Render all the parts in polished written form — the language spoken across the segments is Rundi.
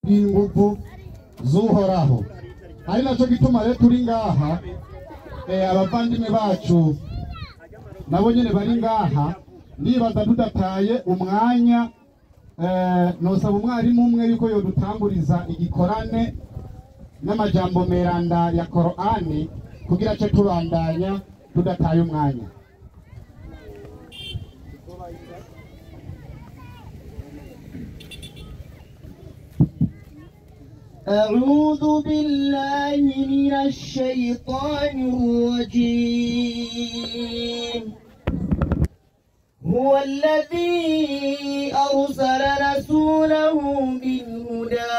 Inguvu z'Uhoraho ari nacyo gituma rero turi ngaha, abavandimwe bacu nabo nyene bari ngaha. Ndibaza tudataye umwanya, nosaba umwarimu umwe yuko yodutanguriza igikorane n'amajambo meranda ya Korani kugira ce tubandanya tudataye umwanya. أعوذ بالله من الشيطان الرجيم. هو الذي أرسل رسوله بالهدى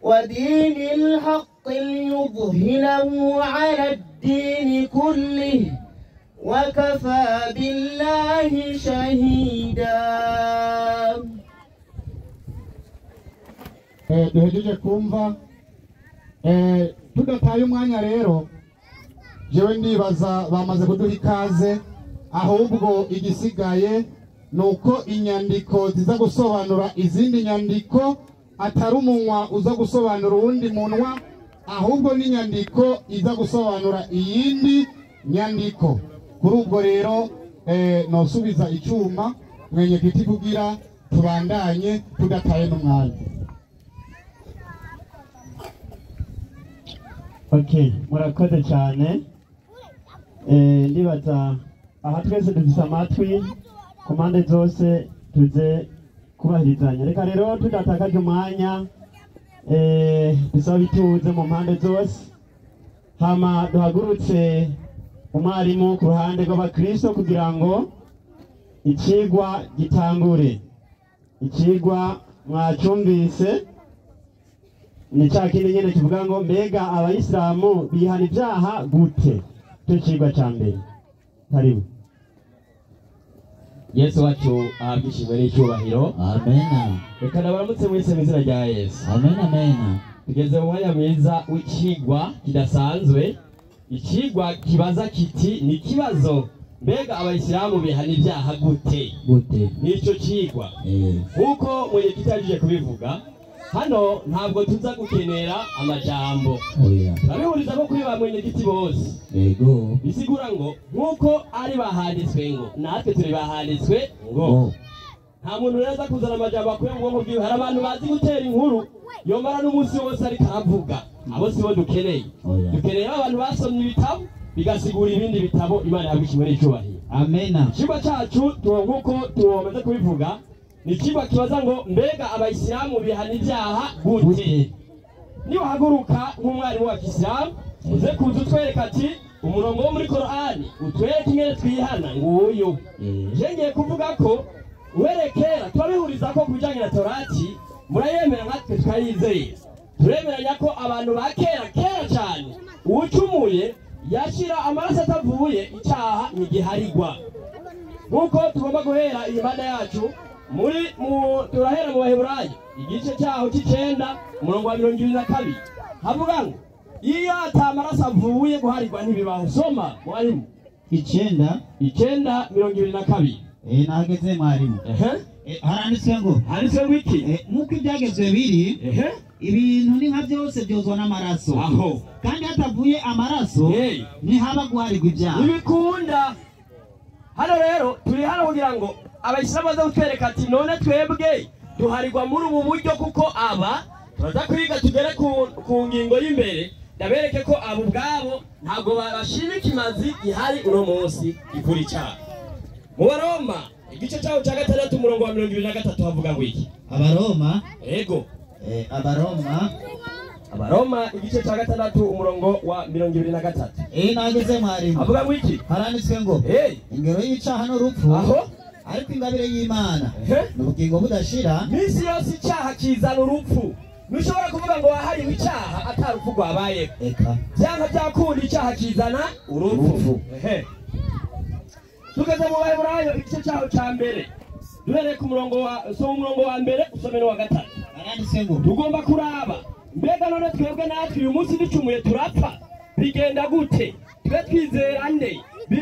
ودين الحق ليظهره على الدين كله وكفى بالله شهيدا. Duhejeje kumva, tudataye umwanya rero, jewe ndibaza bamaze kuduha ikaze, ahubwo igisigaye nuko inyandiko ziza gusobanura izindi nyandiko, atari umunwa uza gusobanura uwundi munwa, ahubwo n'inyandiko iza gusobanura iyindi nyandiko. Kuri ubwo rero nosubiza icyuma mwenye giti kugira tubandanye tudataye n'umwanya. Okay, murakoze cyane. Ndibaza aha twese dufise amatwi ku mpande zose tuze kubahirizanya. Reka rero tudatakaje umwanya, dusaba ituze mu mpande zose, hama duhagurutse umwarimu ku ruhande rw'abakristo kugira ngo icigwa gitangure. Icigwa mwacumbise ni cya kindi nyene kivuga ngo mbega abayisilamu bihana ibyaha gute? Cyo cigwa ca mbere. Karibu. Yesu wacu ahabwe ishimwe n'icyubahiro. Amen. Reka ndabaramutse mwese mu izina rya Yesu. Amen, amen. Tugeze mu mwanya mwiza w'icigwa kidasanzwe, icigwa kibaza kiti ni ikibazo mbega abayisilamu bihana ibyaha gute? Gute? Nico cigwa. Nkuko mwenyekiti kubivuga, hano ntabwo tuza gukenera amajambo. Turabihuriza ko kuri ba mwenyekiti bose. Yego. Bisigura ngo nkuko ari bahanditswe ngo natwe turi bahanditswe ngo. Nta muntu rero kuzana amajambo akuye mu bwonko bwiwe. Hari abantu bazi gutera inkuru yomara n'umunsi wose ariko aravuga. Abo sibo dukeneye. Dukeneye abantu basomye ibitabo bigasigura ibindi bitabo. Imana yabishimwe n'icyubahiro. Amen. Icigwa cacu nkuko tumaze kubivuga, ni icigwa kibaza ngo mbega abayisilamu bihana ibyaha gute? Niba uhaguruka nk'umwarimu wa kisilamu uze kuza utwereka ati umurongo wo muri Korani utwereke ingene twihana nguyu. Je ngiye kuvuga ko uherekera turabihuriza ko ku bijanye na Torati murayemera nkatwe tukayizeye. Turemeranya ko abantu ba kera kera cyane uwucumuye yashira amaraso atavuye icyaha ntigiharigwa. Nkuko tugomba guhera iyi manda yacu muri turahera mu Baheburayo igice cyaho c'icenda umurongo wa 22 havuga ngo iyo atamaraso avuye guharigwa ntibibaho. Soma mwarimu. 9:22. Nahageze mwarimu. Haranditswe ngo handitswe ngo iki? Nkuko ibyagezwe biri, ibintu ni nka byose byozwa n'amaraso. Aho. Kandi hatavuye amaraso ntihaba guharigwa ibyaha. Ntibikunda. Hano rero turi hano kugira ngo abayisilamu baze kutwereka ati none twebwe duharigwa muri ubu buryo, kuko aba turaza kwiga tugere ku ngingo y'imbere ndabereke ko abo ubwabo ntabwo bashima ikimazi gihari uno munsi gikura icyaha. Mu Baroma igice cyaho cya 6 umurongo wa 23 havuga ngo iki? Abaroma. Yego. Abaroma. Abaroma igice cya 6 umurongo wa 23. Nageze mwarimu. Avuga ngo iki? Haranditswe ngo ingero y'icaha n'urupfu. Aho ariko ingabire y'Imana n'ubugingo budashira. Misi yose icyaha kizana urupfu. Ntushobora kuvuga ngo wahariwe icyaha atarupfu rwabaye. Eka. Byanka byakunda icyaha kizana urupfu. Tugeze mu Baheburayo igice cyaho cya mbere, duhereye ku murongo wa soma umurongo wa mbere usome n'uwa gatatu. Haranditswe ngo tugomba kuraba mbega none twebwe natwe uyu munsi ducumuye turapfa bigenda gute? Twe twizera nde?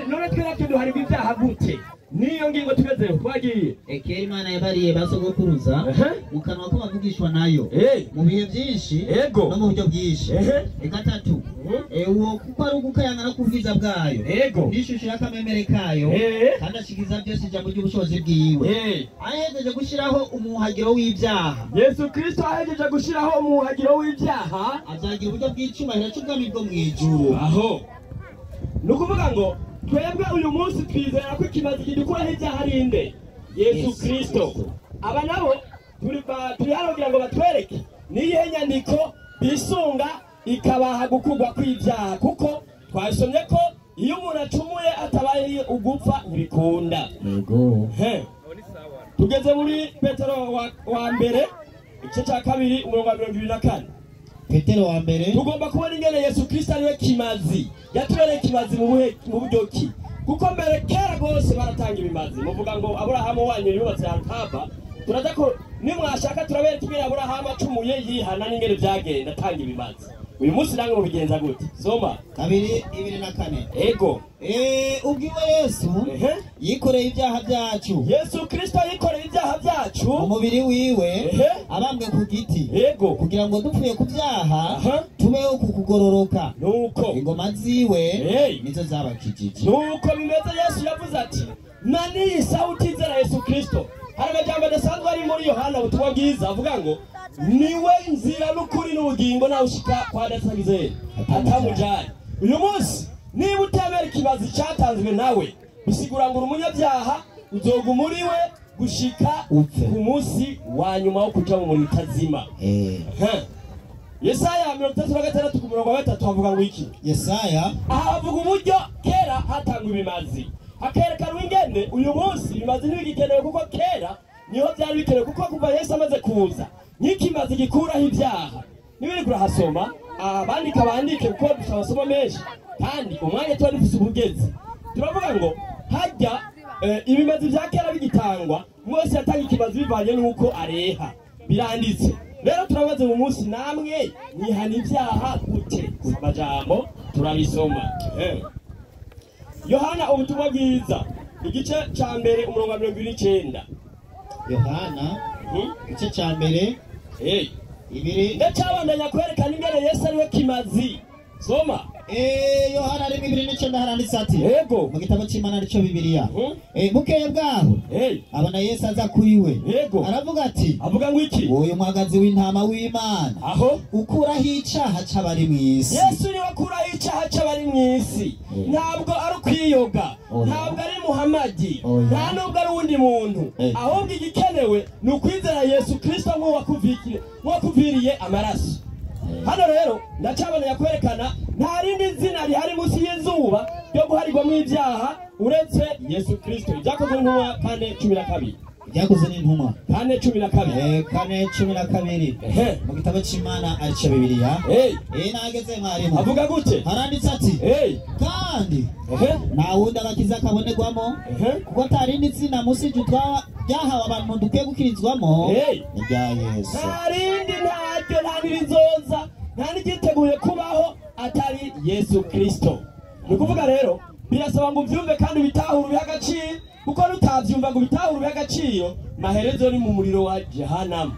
None twe natwe duharirwa ibyaha gute? Niyo ngingo tugezeho twagiye. Ekera Imana yabariye basogokuruza mu kanwa k'abavugishwa nayo mu bihe byinshi no mu buryo bwinshi. Gatatu, uwo kuko ari ugukayangana k'ubwiza bwayo n'ishusho y'akamemere kayo, kandi ashikiza byose ijambo ry'ubushobozi bwiwe, ahejeje gushyiraho umuhagiro w'ibyaha. Yesu Kristo ahejeje gushyiraho umuhagiro w'ibyaha, azagira uburyo bw'icyubahiro cy'ubwami bwo mu ijuru. Aho ni ukuvuga ngo twebwe uyu munsi twizera ko ikimazi kidukuraho ibyaha ari inde? Yesu Kristo. Aba nabo turi hano kugira ngo batwereke niyihe nyandiko bisunga ikabaha gukugwa kw'ibyaha, kuko twasomye ko iyo umuntu acumuye atabaye ugupfa ntibikunda. Tugeze muri Petero wa mbere igice cya 2 umurongo wa 24. Petero wa mbere, tugomba kubona ingene Yesu Kristo ariwe kimazi. Yatubereye kimazi mu buryo ki? Kuko mbere kera rwose baratanga ibimazi. Muvuga ngo Aburahamu wanyu yubatse Alkaba, turaza ko nimwashaka turabereka ingene Aburahamu acumuye yihana n'ingene byagenda atanga ibimazi. Uyu munsi nange mubigenza gute? Soma 2:24. Ego. Ubwiwe Yesu yikoreye ibyaha byacu. Yesu Kristo yikoreye ibyaha byacu umubiri wiwe abambwe ku giti. Ego. Kugira ngo dupfuye ku byaha tubeho ku kugororoka. Nuko ingoma ziwe nizo zabakijije. Nuko bimeze. Yesu yavuze ati nani isaha utizera Yesu Kristo. Hari amajambo adasanzwe ari muri Yohana ubutumwa bwiza avuga ngo niwe nzira n'ukuri n'ubugingo, nawe ushika kwa Data atamujanye. Uyu munsi niba utemera ikibazo cyatanzwe nawe, bisigura ngo uri umunyabyaha, uzoguma uriwe gushika ku munsi wa nyuma wo kuja mu muriro utazima. Yesaya 36 ku murongo wa 3 havuga ngo iki? Yesaya aha havuga uburyo kera hatangwa ibimazi, hakerekanwa ingene uyu munsi ibimazi ntibigikenewe, kuko kera niho byari bikenewe, kuko kuva Yesu amaze kuza n'ikimazi gikuraho ibyaha. Niba kurahasoma abandika bandike, kuko dufite amasomo menshi kandi umwanya tuba dufite ubugezi. Turavuga ngo hajya ibimazi bya kera bigitangwa, mwese yatanga ikimazi bivanye n'uko areha, biranditse. Rero turabaze mu munsi namwe mwihana ibyaha gute? Amajambo turabisoma. Yohana ubutumwa bwiza igice cya 1 umurongo wa 29. Yohana igice cya 1 ibiri. Ndacyabandanya kwerekana ingene Yesu ariwe kimazi. Soma. Yohana 2:29 haranditse ati yego mu gitabo cy'Imana arico Bibiliya. Bukeye bwaho abona Yesu aza kuri we. Yego. Aravuga ati, avuga ngo iki? Uyu mwagazi w'intama w'Imana aho ukuraho icaha c'abari mw'isi. Yesu niwe akuraho icaha c'abari mw'isi. Ntabwo ari ukwiyoga, ntabwo ari Muhamadi, nta nubwo ari uwundi muntu, ahubwo igikenewe ni ukwizera Yesu Kristo nk'uwakuviriye amaraso. Hano rero ndacaboneye kwerekana nta rindi zina rihari munsi y'izuba ryo guharirwamo ibyaha uretse Yesu Kristo. Ibyakozwe n'intumwa 4:12. Ibyakozwe n'intumwa 4:12. 4:12 mu gitabo cy'Imana arico Bibiliya. Nageze mwarimu. Avuga gute? Haranditse ati kandi nta wundi agakiza kabonerwamo, kuko atarindi zina munsi y'ijuru ryahawe abantu dukwiye gukirizwamo ni rya Yesu. Nta rindi, ntaryo, nta n'irizoza, nta n'igiteguye kubaho atari Yesu Kristo. Ni ukuvuga rero birasaba ngo ubyumve kandi ubitahure ubihe agaciro, kuko nutabyumva ngo ubitahure ubihe agaciro, maherezo ni mu muriro wa Jehanamu.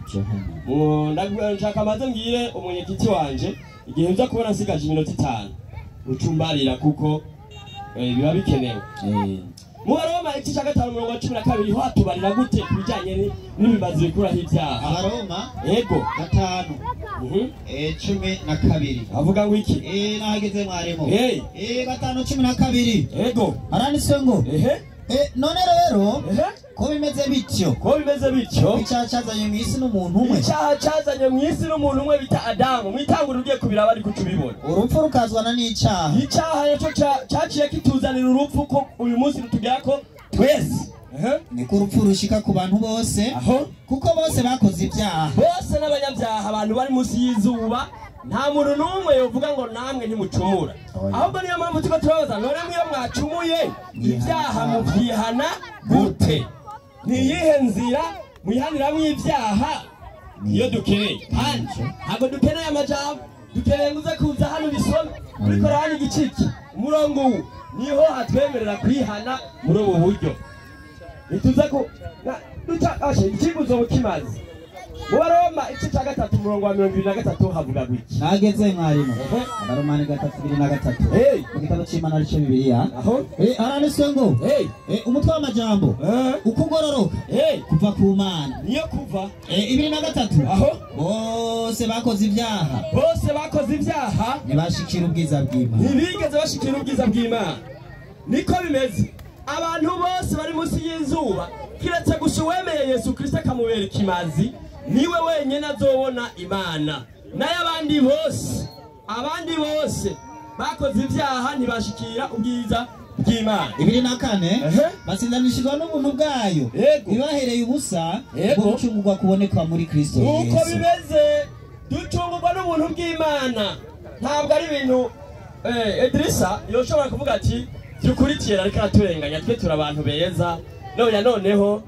Nshaka maze mbwire umunyekiti wanje igihe nza kubona nsigaje iminota 5 ucumbarira, kuko biba bikenewe. Mu Baroma igice cya 5 umurongo wa 12 ho hatubarira gute ku bijyanye n'ibimazi bikuraho ibyaha? Abaroma yego 5 12 avuga ngo iki? Nahageze mwarimu. 5:12 yego haranditswe ngo none rero ko bimeze bityo, ko bimeze bityo, icyaha cyazanye mu isi n'umuntu umwe, icyaha cyazanye mu isi n'umuntu umwe bita Adamu. Mwitangura ugiye kubiraba ariko ucubibona. Urupfu rukazwana n'icyaha. Icyaha nacyo cyaciye kituzanira urupfu, ko uyu munsi rutugera ko twese. Niko urupfu rushika ku bantu bose, aho kuko bose bakoze ibyaha, bose n'abanyabyaha, abantu bari munsi y'izuba. Nta muntu n'umwe yovuga ngo namwe ntimucumura. Ahubwo niyo mpamvu tuba turabaza none mwiyo mwacumuye ibyaha mubyihana gute? Ni iyihe nzira mwihaniramo ibyaha? Niyo dukeneye. Kandi ntabwo dukeneye amajambo, dukeneye ngo uze kuza hano ubisome muri Korani igiciki umurongo uwu niho hatwemerera kwihana muri ubu buryo. Nituza ku duca ikibuzo bukimaze. Mu Baroma igice cya 3 umurongo wa 23 havuga gwiki. Nageze mwarimu. Abaromani 3:23. Mu gitabo c'Imana arico Bibiliya. Aho haranditswe ngo umutwe w'amajambo ukugororoka kuva ku Mana. Niyo kuva 23. Aho bose bakoze ibyaha. Bose bakoze ibyaha ntibashikira ubwiza bw'Imana. Ntibigeze bashikira ubwiza bw'Imana. Niko bimeze. Abantu bose bari munsi y'izuba kiretse gusa uwemeye Yesu Kristo akamubera ikimazi niwe wenyine azobona Imana. Nayo abandi bose bakoze ibyaha ntibashikira ubwiza bw'Imana. 24 batsindanishijwe n'ubuntu bwayo ibahereye ubusa bwo gucungurwa kuboneka muri Kristo Yesu. Uko bimeze ducungurwa n'ubuntu bw'Imana. Ntabwo ari ibintu Idrissa yoshobora kuvuga ati dukurikira ariko araturenganya twe turi abantu beza none noneho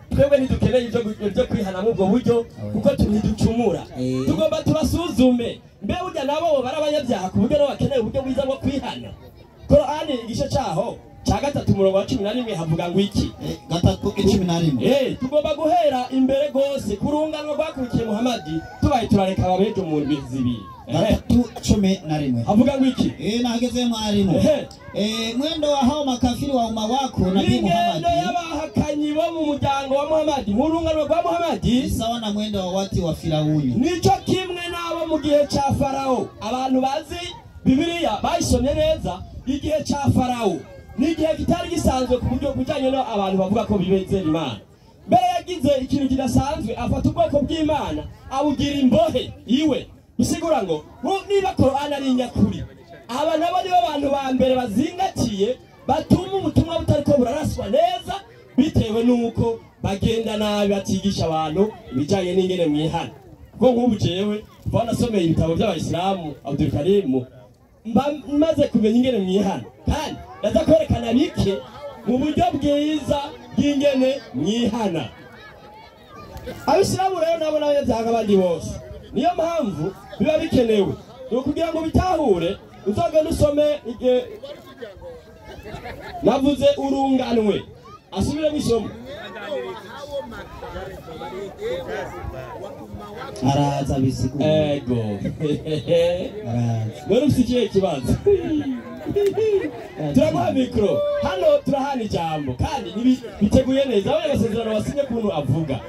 twebwe ntidukeneye ibyo kwihana mu ubwo buryo kuko ntiducumura. Tugomba tubasuzume mbe burya nabo bari abanyabyaha ku buryo nabo bakeneye uburyo bwiza bwo kwihana. Korani igice cyaho cya 3 umurongo wa 11 havuga ngo iki? 3:11. Tugomba guhera imbere gose kurunganwa rwakurikiye Muhammadi tubaye turareka ababejo mu ndwi zibiri. 3:11 havuga ngo iki? Nageze mwarimu. Mwendo wa hao makafiri wa umma wako Nabii Muhammad. Ingendo y'abahakanyi bo mu muryango wa Muhammad mu rungano rwa Muhammad sawa na mwendo wa wati wa Firauni. Nico kimwe nabo mu gihe ca Farao. Abantu bazi Bibiliya bayisomye neza igihe ca Farao ni igihe kitari gisanzwe ku buryo bujanye no abantu bavuga ko bibezera Imana. Mbere yagize ikintu kidasanzwe afata ubwoko bw'Imana abugira imbohe iwe. Bisigura ngo niba Korani ari nyakuri aba nabo nibo bantu ba mbere bazingatiye batuma ubutumwa butariko buraraswa neza bitewe nuko bagenda nabi batigisha abantu ibijanye n'ingene mwihana. Kuko nk'ubu jewe banasomeye ibitabo by'Abayisilamu Abdul Karim maze kumenya ingene mwihana kandi ndaza kwerekana bike mu buryo bwiza bw'ingene mwihana. Abisilamu rero nabo n'abanyabyaha abandi bose. Niyo mpamvu biba bikenewe kugira ngo bitahure uzagenda usome navuze urunganwe asubire mu isomo araza bisigura. Ego none ufite ikihe kibazo? Turaguha mikoro hano turahana ijambo kandi biteguye neza. Aho amasezerano wasinye kuntu avuga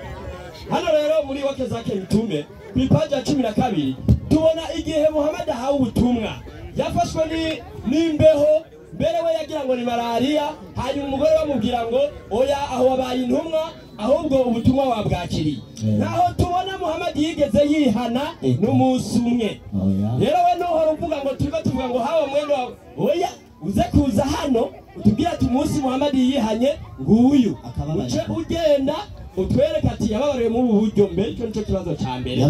hano rero muri wake zake mitume ku ipaji ya 12 tubona igihe Muhammad ahawe ubutumwa yafashwe n'imbeho mbere we yagira ngo ni malaria, hanyuma umugore bamubwira ngo oya aho wabaye intumwa ahubwo ubutumwa wabwakiriye. Naho tubona Muhammad yigeze yihana n'umunsi umwe. Rero we nuhora uvuga ngo turiko tuvuga ngo hawo mwendo wawe, oya uze kuza hano utubwira ati umunsi Muhammad yihanye nguyu uce ugenda utwereka ati yababariwe mu buryo mbere. Icyo nico kibazo ca mbere.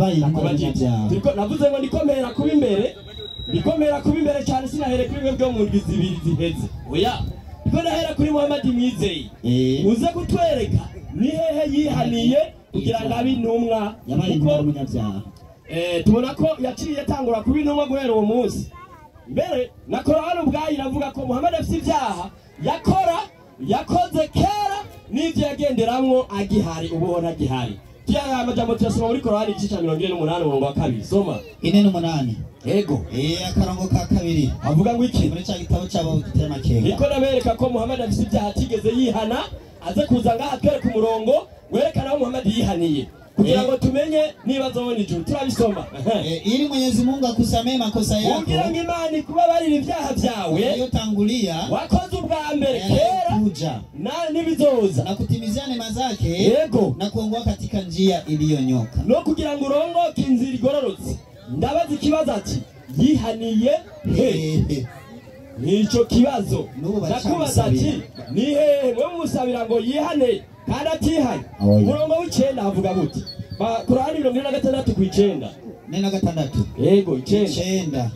Turiko navuze ngo nikomera kuba imbere, nikomera kuba imbere cyane sinahere kuri mwe bwo mu ndwi zibiri ziheze. Oya niko nahera kuri Muhammad mwizeye uze kutwereka ni hehe yihaniye kugira ngo abe intumwa. Yabaye intumwa y'umunyabyaha. Tubona ko yaciye atangura kuba intumwa guhera uwo munsi. Mbere na Korani ubwayo iravuga ko Muhammad afite ibyaha yakora yakoze kera n'ibyo yagenderamwo agihari ubuhora agihari. Tiya amajambo tuyasoma muri Korani igice ca 48 umurongo wa 2. Soma 48. Ego. Akarongo ka 2 avuga ngo iki? Muri ca gitabo cabo gitema kenga. Niko nabereka ko Muhammad afite ibyaha atigeze yihana aze kuza ngaha atwereka umurongo werekana aho Muhammad yihaniye kugira ngo tumenye niba azobona ijuru. Turabisoma. Ili Mwenyezi Mungu akusamee makosa yako, kugira ngo Imana ikubabarire ibyaha byawe yaliyotangulia wakoze ubwa mbere kera na n'ibizoza, na kutimizia neema zake, yego, na kuongoa katika njia iliyonyoka, no kugira ngo urongoke inzira igororotse. Ndabaza ikibazo ati yihaniye he? Nico kibazo ndakubaza ati ni hehe mwe musabira ngo yihane kandi atihanye? Umurongo w'icenda havuga gute? Korani 46 ku 9. 46. Yego 9.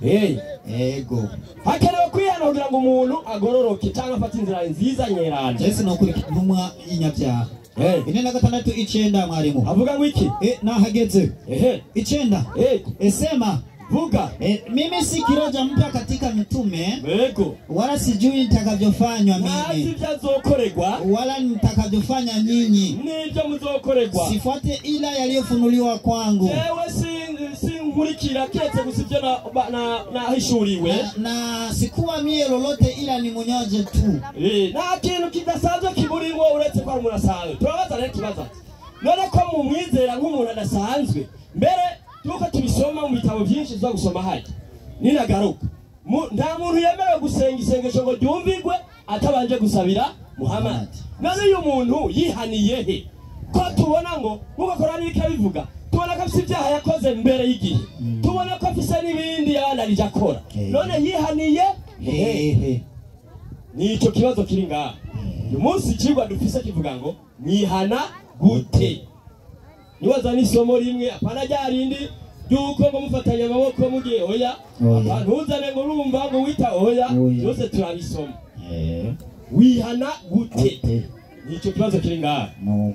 Yego. Hakenewe kwihana kugira ngo umuntu agororoke cyangwa afate inzira nziza nyerana. Yesu no kuri intumwa y'inyabyaha. 46:9 mwarimu. Avuga ngo iki? Nahageze. 9. Esema Vuga. Mimi si kiroja mpya katika mitume. Yego. Wala sijui nitakavyofanywa mimi. Ntazi wala nitakavyofanya nyinyi. Nibyo muzokoregwa. Sifuate ila yaliyofunuliwa kwangu. Yewe sinkurikira kiretse gusa ibyo nahishuriwe. Na sikuwa mie lolote ila ni munyaje tu. Nta kintu kidasanzwe kiburimwo uretse ko ari umuntu asanzwe. Turabaza rero ikibazo. None ko mumwizera nk'umuntu adasanzwe. Mbere tuko tubisoma mu bitabo byinshi tuza gusoma hajya. Ninagaruka. Nta muntu yemerewe gusenga isengesho ngo ryumvigwe atabanje gusabira Muhammad. None uyu muntu yihaniye he? Ko tubona ngo nkuko Korani ikabivuga, tubona ko afise ibyaha yakoze mbere y'igihe. Tubona ko afise n'ibindi yabandanije akora. None yihaniye hehe? Nico kibazo kiri ngaha. Uyu munsi ikigwa dufise kivuga ngo mwihana gute? Niwaza n'isomo rimwe apana ryarindi yuko ngo mufatanya amaboko mugiye oya, ntuzane ngo urumva ngo wita oya, byose turabisoma. Wihana gute? Nico kibazo kiri ngaha.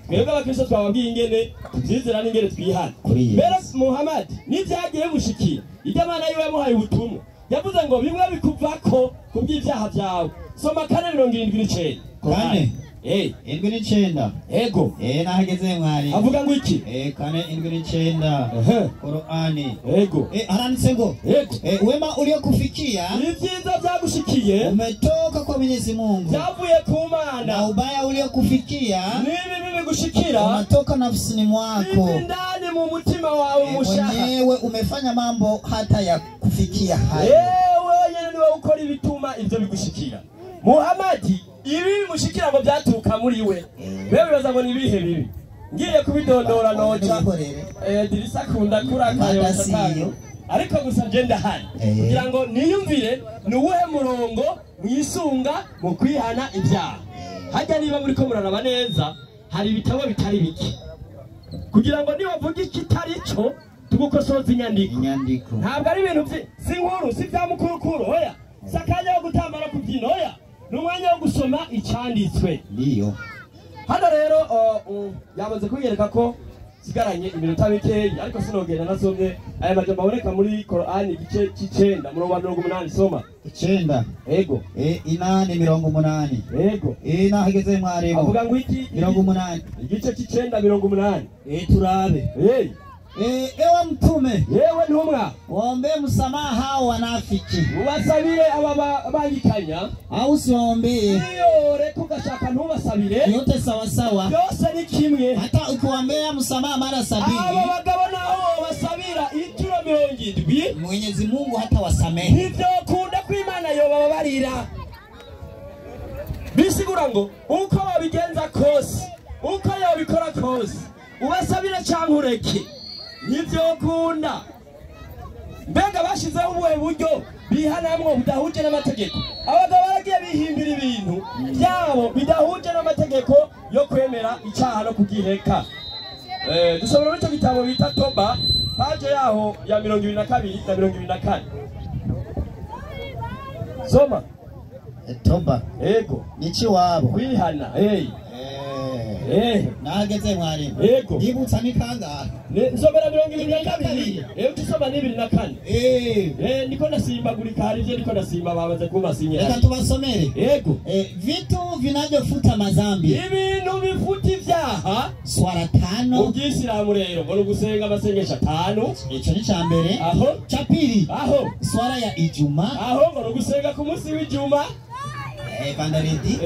Twebwe abakristo twababwiye ingene tuvyizera n'ingene twihana. Mbere Muhammad n'ivyagiye gushikira, irya Mana yiwe yamuhaye ubutumwa. Yavuze ngo bimwe bikuvako kubw'ivyaha vyawe. Soma 4:79. Kane. 79. Ego. Nahageze mwari. Avuga ngo iki? 4:79. Qur'ani. Ego. Haranditse ngo. Ego. Wema uliokufikia ibyiza byagushikiye umetoka kwa Mwenyezi Mungu. Byavuye ku Mana. Na ubaya uliokufikia nibi bigushikira unatoka nafsini mwako. Ndani mu mutima wawe mushaha. Mwenyewe umefanya mambo hata ya kufikia hayo. Wewe niwe ukora ibituma ivyo bigushikira. Muhammad ibi bimushikira ngo byaturuka muri we. Wewe bibaza ngo nibihe bibi. Ngiye kubidondora noca. Dirisa kunda kurakayo satani. Ariko gusa nje ndahari kugira ngo niyumvire nuwuhe murongo mwisunga mu kwihana ibyaha. Hajya niba muri ko muraraba neza hari ibitabo bitari biki. Kugira ngo niba vuga ikitari cyo tugukosoza inyandiko. Ntabwo ari ibintu si inkuru si bya mukurukuru oya. Sakanya yo gutambara kubyina oya. Numwanya wo gusoma icyanditswe. Ndiyo. Hano rero yamaze kunyereka ko sigaranye iminota mikeyi ariko sinogenda nasomye aya majambo aboneka muri Korani igice c'icenda murongo wa 80. Soma. 9. Ego. 8:80. Ego. Nahageze mwarimu. Avuga ngo iki? 80. Igice c'icenda 80. Turabe. Ewe mtume. Yewe ntumwa. Waombe msamaha hao wanafiki. Ubasabire aba bangikanya. Au usiwaombee. Iyo reka ugashaka ntubasabire. Yote sawa sawa. Byose ni kimwe. Hata ukiwaombea msamaha mara 70. Aba bagabo naho basabira ituro 70. Mwenyezi Mungu hata wasamehe. Nivyo kunda kw'Imana yo bababarira. Bisigura ngo uko babigenza kose, uko yobikora kose, ubasabire canke ureke. Nivyo kunda. Mbega bashizeho ubuhe buryo bihanamwo budahuje n'amategeko. Abagabo baragiye bihimbira ibintu byabo bidahuje n'amategeko yo kwemera icyaha no kugiheka. Dusomera muri icyo gitabo bita Toba, page yaho ya 22 na 24. Soma. Toba. Ego. Nichi wabo. Kwihana. Nahageze mwarimu. Ego. Yibutsa ni kangahe? Nsomera 22. Utisoma ni 24. Niko ndasimbagurika hari ivyo niko ndasimba babaze kumasinyira. Reka tubasomere. Ego. Vitu vinavyofuta mazambi. Ibintu bifuta ivyaha. Swala 5. Ubwisilamu rero ngo gusenga amasengesho 5. Ico ni ca mbere. Aho. Cha pili. Aho. Swala ya Ijumaa. Aho ngo gusenga ku munsi w'Ijuma. Bandaridi.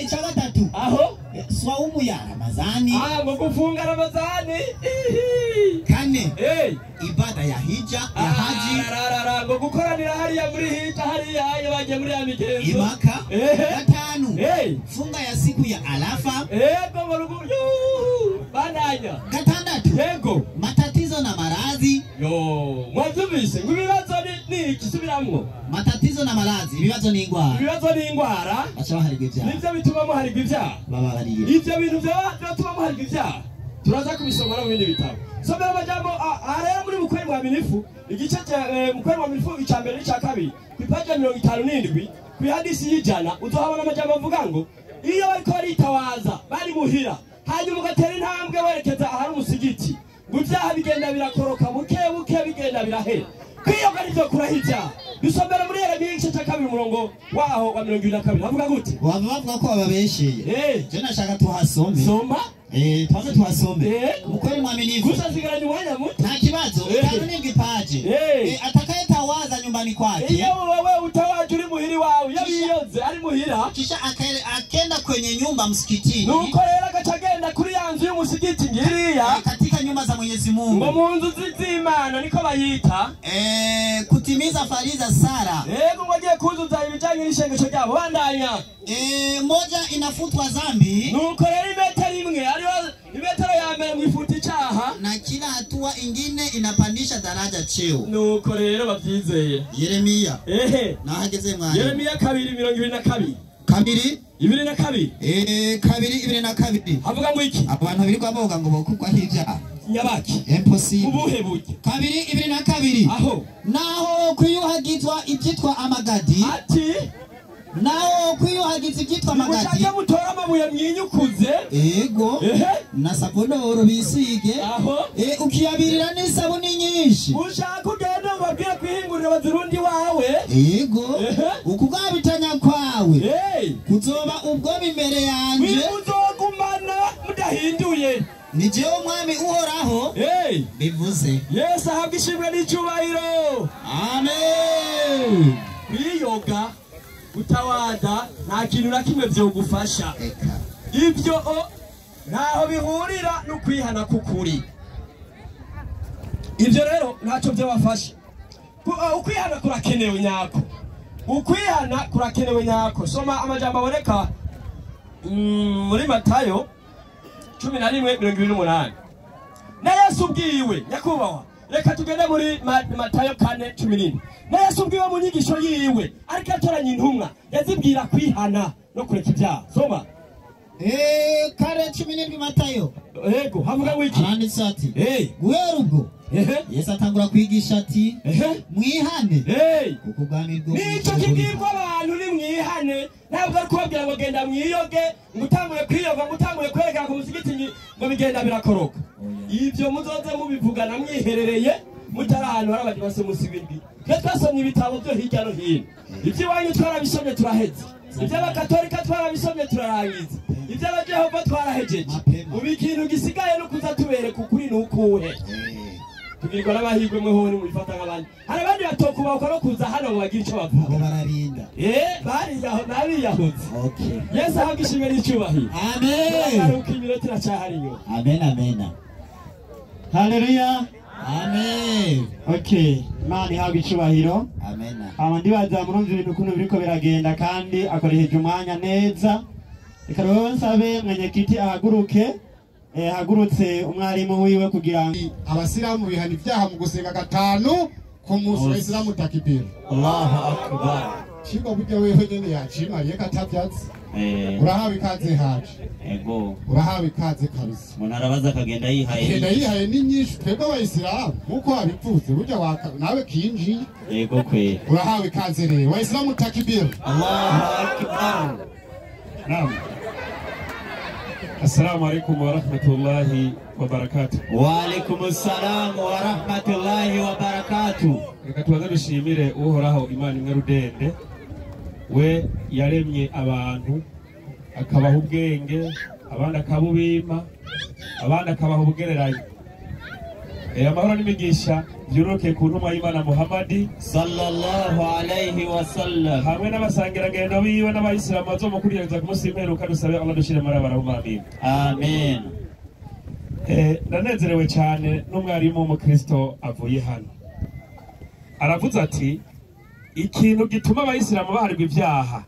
Cha gatatu. Aho. Swaumu ya Ramazani. Ngo gufunga Ramazani. Kane. Ibada ya hija, ya haji. Ngo gukoranira hariya muri hija hariya iyo bagiye muri ya migenzo. Imaka. Gatanu. Funga ya siku ya Arafa. Ego ngo bandanya. Gatandatu. Yego. Matatizo na maradhi. Yo, mwavyumvise ngo ibibazo ni ikisubiramwo. Matatizo na maradhi, ibibazo ni ingwara. Ibibazo ni ingwara. Baca baharigwa ivyaha. Nivyo bituma muharigwa ivyaha. Bababariye. Ivyo bintu vyatuma muharigwa ivyaha. Turaza kubisoma no mu bindi bitabo. Somera amajambo rero muri Mukweli Mwaminifu, igice cya Mukweli Mwaminifu ica mbere n'ica kabiri, ku ipaji ya 57, ku ihadisi y'ijana, uzohabona amajambo avuga ngo iyo bariko baritawaza bari muhira, hanyuma ugatera intambwe werekeza ahari umusigiti, ngo ivyaha bigenda birakoroka buke buke bigenda birahera. Kwiyoga nivyo kuraho ivyaha. Bisomera muri Yeremiya igice cya 2 umurongo waho wa 22 havuga gute? Bavuga ko bababesheye. Je nashaka tuhasome. Soma. Tuanze tuhasome. Mkweli mwaminifu. Gusa sigaranye umwanya muto. Nta kibazo. Tano n'indwi paje. Atakayetawaza nyumbani kwake. Iyo wewe utawaje uri muhiri wawe, iyo biyoze ari muhira. Kisha akenda kwenye nyumba msikitini. Nuko rero agaca agenda kuri ya nzu y'umusigiti ngiriya. Katika nyumba za Mwenyezi Mungu. Ngo mu nzu z'Imana niko bayita. Kutimiza fariza sala. Yego ngo agiye kuzuza ibijanye n'ishengesho ryabo bandanya. Moja inafutwa zambi. Nuko rero imetero imwe ariyo imetero ya mbere mwifuta icaha na kila hatua ingine inapandisha daraja cheo. Nuko rero bavyizeye. Yeremiya. Nahageze mwana. Yeremiya 2:22. Kabiri 22. 2:22. Havuga ngo iki? Abantu birirwa boga ngo bokugwa h'ivyaha. Nyabaki. Impossible. Ubuhe buryo? 2:22. Aho. Naho kwiyuhagizwa ibyitwa amagadi. Ati naho kwiyuhagiza ibyitwa amagadi. Mushake mutora amabuye mwinyukuze. Ego. Na sabonoro bisige. Aho. Ukiyabirira n'isabuni nyinshi. Ushaka ugende ubabwire kwihingurira abazirundi wawe. Ego. Ukugabitanya kwawe. Kuzoba ubwo imbere yanje. Uzogumana mudahinduye. Ni jewe umwami uhoraho. Bivuze. Yesu ahabwa ishimwe n'icyubahiro. Amen. Kwiyoga gutawada nta kintu na kimwe vyogufasha. Ibyo ntaho bihurira no kwihana kukuri. Ibyo rero ntacyo byabafasha. Ukwihana kurakenewe nyako. Ukwihana kurakenewe nyako. Soma amajambo aboneka muri Matayo 11:28. Na Yesu ubwiwe nyakubahwa. Reka tugende muri Matayo 4:14. Na Yesu ubwiwe mu nyigisho yiwe ariko atoranya intumwa yazibwira kwihana no kureka ibyaha. Soma. 4:17 Matayo. Yego, havuga wiki. Aranditse ati. Guhera ubwo Yesu atangura kwigisha ati mwihane. Kuko ubwami bwo nico kibwirwa abantu ni mwihane. Ntabwo ari kubabwira ngo genda mwiyoge, ngo utangure kwiyoga, ngo utangure kwerekana ku musigiti ngo bigenda birakoroka. Ibyo muzoze mubivugana mwiherereye mutari ahantu hari abantu bose musi w'indwi. Twe twasomye ibitabo byo hirya no hino. Iby'iwanyu twarabisomye turaheze. Iby'abakatolika twarabisomye turarangiza. Iby'abajehova twarahejeje. Ubu ikintu gisigaye no kuza tubereka ukuri n'ukuhe. Tugirwa n'abahirwe mwe ho ni mubifata nk'abandi. Hari abandi batokubahuka no kuza hano ngo bagire ico bavuga. Abo bararinda. Bariyahutse. Yesu ahabwe ishimwe n'icyubahiro. Amen. Aruka iminota iracyahari inyuma. Amen, amen. Haleluya. Amen. Okay, Imana ihabwe icubahiro. Amen. Abandi baza murumva ibintu ukuntu biriko biragenda kandi akoresheje umwanya neza. Reka rero nsabe mwenyekiti ahaguruke. Hagurutse umwarimu wiwe kugira ngo abasilamu bihana ibyaha mu gusenga gatanu ku munsi wa Isilamu takbir. Allahu akbar. Shiko burya wewe nyene yacimariye katavyatsi. Urahawe ikaze haje. Ego. Urahawe ikaze kabisa. Umuntu arabaza akagenda yihaye. Agenda yihaye ni nyinshi twebwe abayisilamu nkuko wabivuze burya nawe kinjiye. Ego kwe. Urahawe ikaze rero. Waislamu takbir. Allahu akbar. Naam. Assalamu alaikum wa rahmatullahi wa barakatuh. Wa alaikum assalam wa rahmatullahi wa barakatuh. Reka tubanze dushimire Uhoraho Imana imwe rudende we yaremye abantu akabaha ubwenge, abandi akabubima, abandi akabaha ubugereranyo. Amahoro n'imigisha byuruke ku ntumwa y'Imana Muhammadi sallallahu alayhi wa sallam hamwe n'abasangirangendo biwe n'abayisilamu bazomukurikiriza ku munsi w'imperuka. Dusabe Allah dushire muri abarahuma. Amin. Amen. Ndanezerewe cyane n'umwarimu w'umukristo avuye hano. Aravuze ati ikintu gituma abayisilamu baharirwa ibyaha,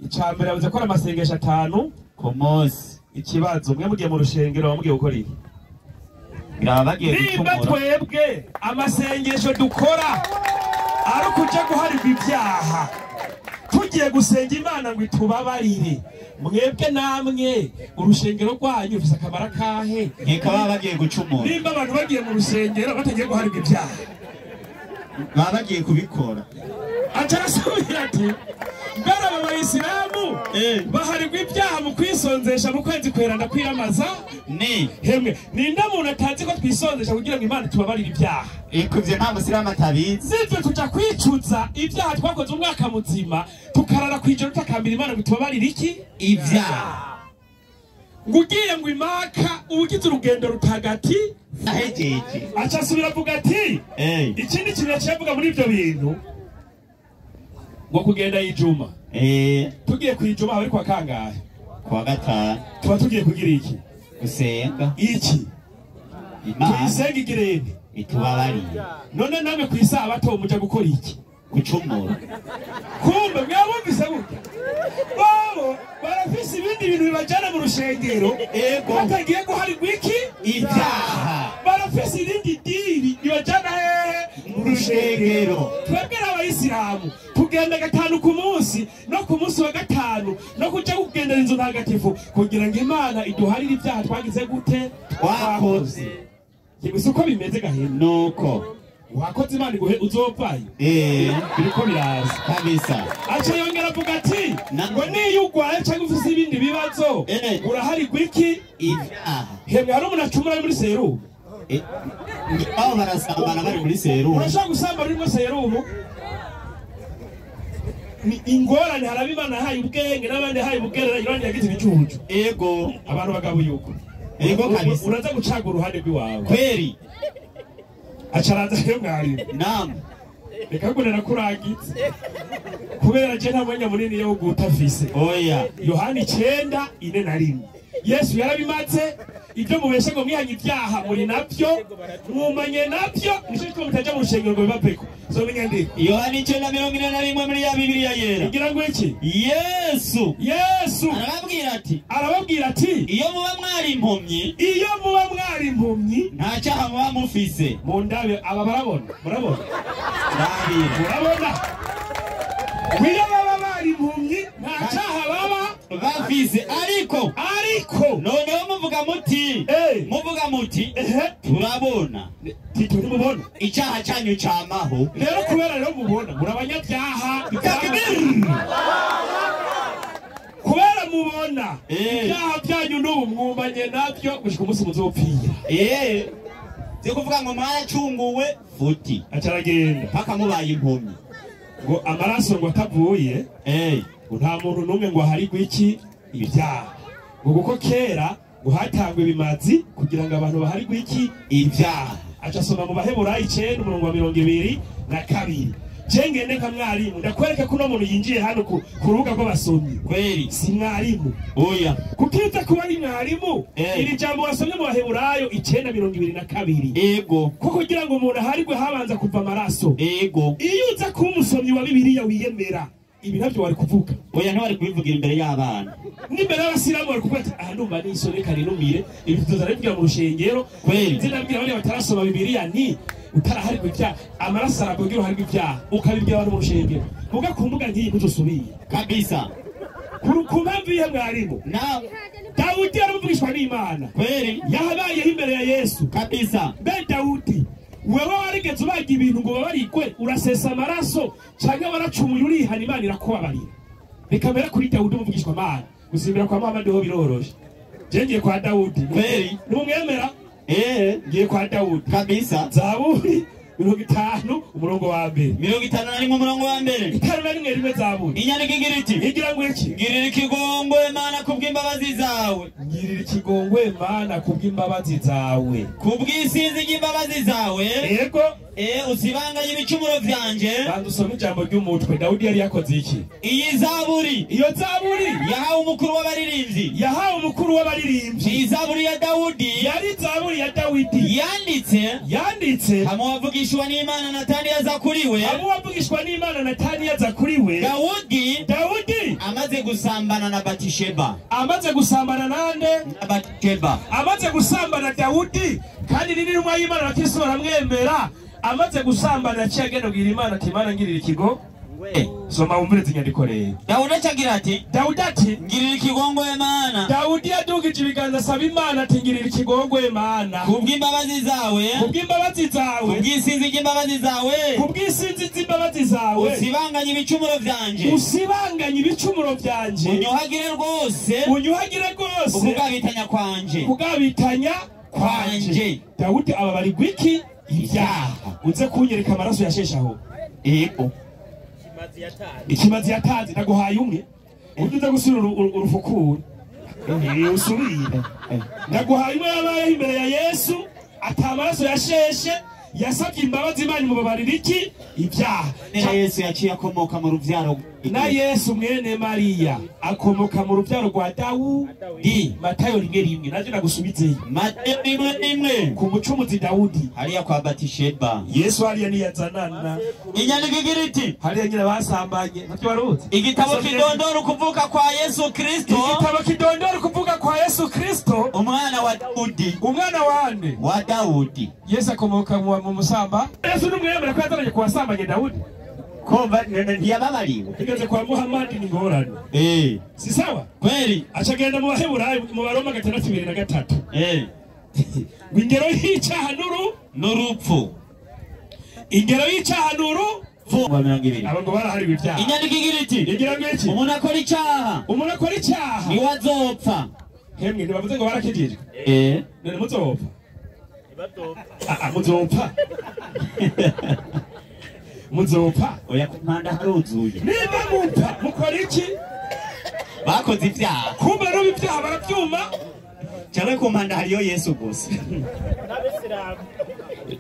icya mbere yavuze ko ari amasengesho 5 ku munsi. Ikibazo mwe mugiye mu rushengero bamugiye gukora iki? Nimba twebwe amasengesho dukora ari ukuja guharirwa ibyaha, tugiye gusenga Imana ngo itubabarire, mwebwe namwe urushengero rwanyu rufise akamaro kahe? Nkeka baba bagiye gucumura. Nimba abantu bagiye mu rushengero batagiye guharirwa ibyaha, baba bagiye kubikora. Aca arasubira ati Mbere aba bayisilamu baharirwa ibyaha mu kwisonzesha mu kwezi kweranda kwiramaza ni hemwe ninde muntu atazi ko twisonzesha kugira ngo Imana tubabarire ibyaha ikuvye nta musilamu atabizi sivyo tuja kwicuza ibyaha twakoze umwaka muzima tukarara kwijoro tutakambira Imana ngo tubabarire iki ibyaha ngo ugiye ngo imaka ubugize urugendo rutagati ahejeje aca asubira avuga ati ikindi kintu yaciye avuga muri ibyo bintu ngo kugenda yijuma tugiye kwijuma aho kwa kangahe kwa gatanu tuba tugiye kugira iki gusenga iki Imana tuyisenga igirene itubabariye none namwe ku isabato muja gukora iki gucumura kumbe mwabumvise gutya bobo barafise ibindi bintu bibajana mu rushengero batagiye guharirwa iki ibyaha barafise irindi dini ribajana hehe mu rushengero twebwe n'abayisilamu tugenda gatanu ku munsi no ku munsi wa gatanu no kuja kugendera inzu ntagatifu kugira ngo Imana iduharire ibyaha twagize gute twakoze gusa uko bimeze gahino nuko wakoze Imana iguhe uzovayo biriko biraza kabisa aca yongera avuga ati ngo niyo ugwaye cyangwa ufise ibindi bibazo uraharirwa iki ibyaha hemwe hari umuntu acumura ari muri serumu aho barasambana bari muri serumu urashobora gusambana uri muri serumu ni ingorane haraba Imana yahaye ubwenge n'abandi yahaye ubwenge abandi yagize ibicucu ego abantu bagabuye uko ego kabisa uraza gucaga uruhande rw'iwawe kweri acaraza rero mwarimu naam reka ngo narakurangitse kubera je nta mwanya munini yo guta afise oya Yohana 9:41 Yesu yarabimaze ibyo mubeshe ngo mwihanye ibyaha muri navyo mwumanye navyo nico gituma mutaja mu rushengero ngo bibaveko zomenya ndi Yohana 9:41 muri ya Bibiliya yera igira ngo iki Yesu arababwira ati iyo muba mwari impumyi nta cyaha muba mufise mu ndabe aba barabona murabona murabona iyo baba bari impumyi nta cyaha baba bafise ariko noneho muvuga muti turabona ntimubona icyaha cyanyu camaho rero kubera rero mubona muri abanyabyaha kubera mubona ibyaha byanyu n'ubu mwumanye nabyo gushika umunsi muzopfira byo kuvuga ngo mwaracunguwe futi acaragenda paka mubaye impumyi ngo amaraso ngo atavuye ngo nta muntu n'umwe ngo aharigwe iki ibyaha ngo kuko kera ngo hatangwe ibimazi kugira ngo abantu baharigwe iki ibyaha aca asoma mu Baheburayo 9 umurongo wa 22 Jengende nka mwarimu ndakwereka ko uno muntu yinjiye hano ku rubuga rw'abasomyi kweri si mwarimu oya kukiza kuba ari mwarimu iri jambo wasomye mu Baheburayo 9:22 ego ko kugira ngo umuntu aharigwe habanza kuva amaraso ego iyo uza kuba umusomyi wa Bibiliya wiyemera ibi navyo wari kuvuga oya ntiwari kubivugira imbere y'abana n'imbere y'abasilamu bari kuvuga ati aha ndumva n'isoni reka ninumire ibi tuzarabibwira mu rushengero kweri nzinabwira bariya batarasoma Bibiliya ni utaraharigwa ibyaha amaraso arabwira uharigwa ibyaha ukabibwira abantu mu rushengero muga ku mbuga nk'iyi ntuzosubiye kabisa ku mpamvu iyihe mwarimu Dawudi yaramuvugishwa n'Imana kweri yahabayeho imbere ya Yesu kabisa mbe Dawudi wewe warigeze ubaga ibintu ngo babarigwe urasesa amaraso canke waracumuye urihana Imana irakubabarira reka mbere kuri Dawudi umuvugishwa Imana gusimbira kwa Muhamadi ho biroroshe je ngiye kwa Dawudi kweri nimumwemera ngiye kwa Dawudi kabisa Zaburi 50 umurongo wa mbere 51 umurongo wa mbere 51 rimwe Zaburi inyandiko igira iti igira ngo iki ngirira ikigongwe Mana kubw'imbabazi zawe ngirira ikigongwe Mana kubw'imbabazi zawe kubw'isizi ry'imbabazi zawe yego usibanganye ibicumuro vyanje banza usome ijambo ry'umutwe Dawudi yari yakoze iki iyi zaburi iyo zaburi yahawe umukuru w'abaririmbyi iyi zaburi ya Dawudi yari zaburi ya Dawidi yanditse hamwe wavugishwa n'Imana Natani yaza kuri we Dawudi amaze gusambana na Batisheba amaze gusambana nande na Batisheba amaze gusambana Dawudi kandi ni n'intumwa y'Imana na Kristo baramwemera amaze gusambana yaciye agenda kubwira Imana ati Imana ngirira ikigo Soma wumvirize inyandiko rero. Dawudi acagira ati, Dawudi ati ngirira ikigongwe Mana. Dawudi yadugije ibiganza asaba Imana ati ngirira ikigongwe Mana. Kubw'imbabazi zawe, kubw'imbabazi zawe, kubw'isinzi ry'imbabazi zawe, kubw'isinzi z'imbabazi zawe, usibanganye ibicumuro vyanje, usibanganye ibicumuro vyanje, unyuhagire rwose, unyuhagire rwose ukugabitanya kwanje, ukugabitanya kwanje. Dawudi ababarirwa iki? Ibyaha. Uze kunyereka amaraso yasheshaho. Yego. Ikimazi yatanze ndaguhaye umwe. Uze gusubira urufukura. Usubire. Ndaguhaye umwe yabaye imbere ya Yesu atamaraso yasheshe, yasabye imbabazi Imana imubabarira iki? Ibyaha. Na Yesu yaciye akomoka mu ruvyaro. Na Yesu mwene Mariya akomoka mu ruvyaro rwa Dawudi. Matayo 1:1 naje nagusubizeyo. Matayo 1:1 ku mucumuzi Dawudi hariya kwa Batisheba. Yesu hariya niyazanana. Inyandiko igira iti hariya nyina basambanye ntacyo baruzi. Igitabo kidondora ukuvuka kwa Yesu Kristo. Igitabo kidondora ukuvuka kwa Yesu Kristo, umwana wa Dawudi. Umwana wande? Wa Dawudi. Yesu akomoka mu musamba. Yesu numwemera ko yazananye ku basambanye Dawudi. Ko ntiyababariwe. Igeze kwa Muhammad ni ngorane. Si sawa? Kweli. Acagenda mu Baheburayo mu Baroma 6:23. Ingero y'icyaha n'urupfu. Ingero y'icyaha n'urupfu. Abo ngo barahariwe ibyaha. Inyandiko igira iti, igira ngo iki? Umuntu akora icyaha, umuntu akora icyaha niwe azopfa. Hemwe ntibavuze ngo barakijijwe. None muzopfa? Muzopfa. Muzopfa. Oya ku mpanda haruzuye. Niba mupfa mukora iki? Bakoze ibyaha. Kumbe n'ubu ibyaha barabyuma. Cyangwa ku mpanda hariyo Yesu gusa.